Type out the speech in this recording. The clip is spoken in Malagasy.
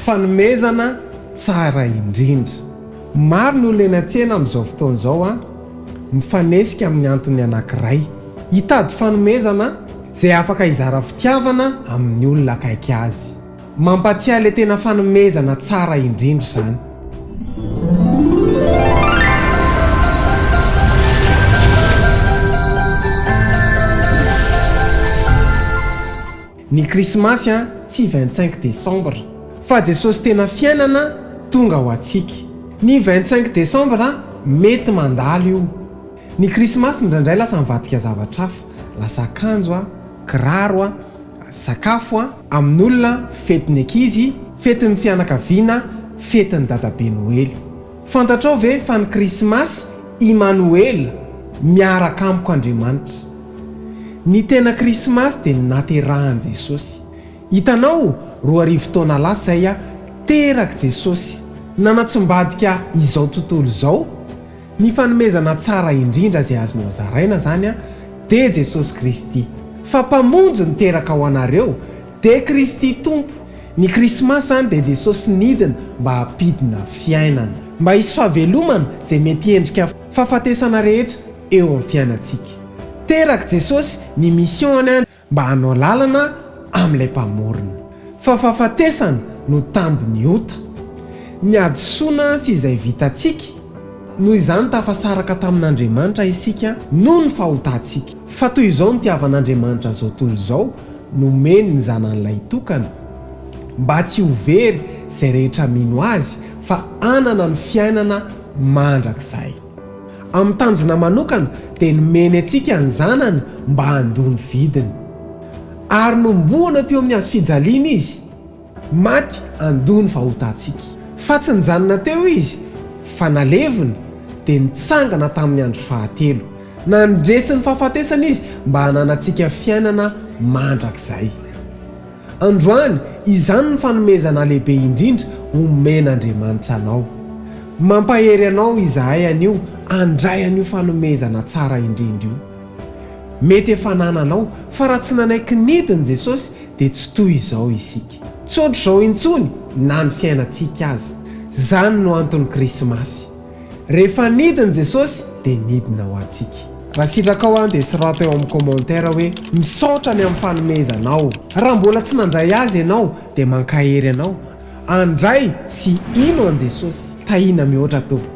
Fanomezana tsara indrindra. Maro ny olona eny an-tsena amin'izao fotoana izao an, mifanesika amin'ny antony anankiray. Hitady fanomezana izay afaka hizara fitiavana amin'ny olona akaiky azy. Mampatsiahy ilay tena fanomezana tsara indrindra izany. Ny krismasy an tsy 25 décembre fa Jesosy tena fiainana tonga ho antsika. Ny 25 décembre mety mandalo io. Ny krismasy indraindray lasa mivadika zavatra hafa, lasa akanjo an, kiraro an, sakafo an, amin'olona, fetin'ny ankizy, fetin'ny fianakaviana, fetin'ny dadabe noely. Fantatrao ve fa ny krismasy Imanoela, miaraka amiko Andriamanitra. Ny tena krismasy dia ny naterahan'i Jesosy. Hitanao, 2000 taona lasa izay aho, terak'i Jesosy. Nanatsimbadika izao tontolo izao, ny fanomezana tsara indrindra izay azonao zaraina izany dia Jesosy Kristy. Fa Mpamonjy niteraka ho anareo, dia Kristy Tompo. Ny Krismasy izany dia Jesosy nidina mba hampidina fiainana. Mba hisy fahavelomana izay mety endrika fahafatesana rehetra eo amin'ny fiainantsika. Terak'i Jesosy ny mission-ny mba hanao lalana amin'ilay Mpamorona. Fa fahafatesana no tambin'ny ota. Ny hadisoana sy izay vitantsika, noho izany tafasaraka tamin'Andriamanitra isika noho ny fahotantsika. Fa toy izao nitiavan'Andriamanitra izao tontolo izao, nomeny ny Zanany Lahitokana, mba tsy ho very izay rehetra mino Azy, fa hanana ny fiainana mandrakizay. Amin'ny tanjona manokana dia nomeny antsika ny Zanany mba handoa ny vidiny. Ary nohomboana teo amin'ny hazofijaliana Izy, maty handoa ny fahotantsika. Fa tsy nijanona teo Izy, fa nalevina, dia nitsangana tamin'ny andro fahatelo. Nandresy ny fahafatesana Izy mba hananantsika fiainana mandrakizay. Androany, izany no fanomezana lehibe indrindra omen'Andriamanitra anao. Mampahery anao izahay anio handray an'io fanomezana tsara indrindra io. Mety efa anananao, fa raha tsy nanaiky nidina Jesosy dia tsy toy izao isika. Tsy ohatr'izao intsony na ny fiainantsika aza. Izany no anton'ny Krismasy. Rehefa nidina Jesosy dia nidina ho antsika. Raha sitrakao an dia sorato eo amin'ny commentaire hoe misaotra ny amin'ny fanomezanao. Raha mbola tsy nandray azy ianao dia mankahery anao handray sy hino an'i Jesosy. Tahiana mihoatra tompoko.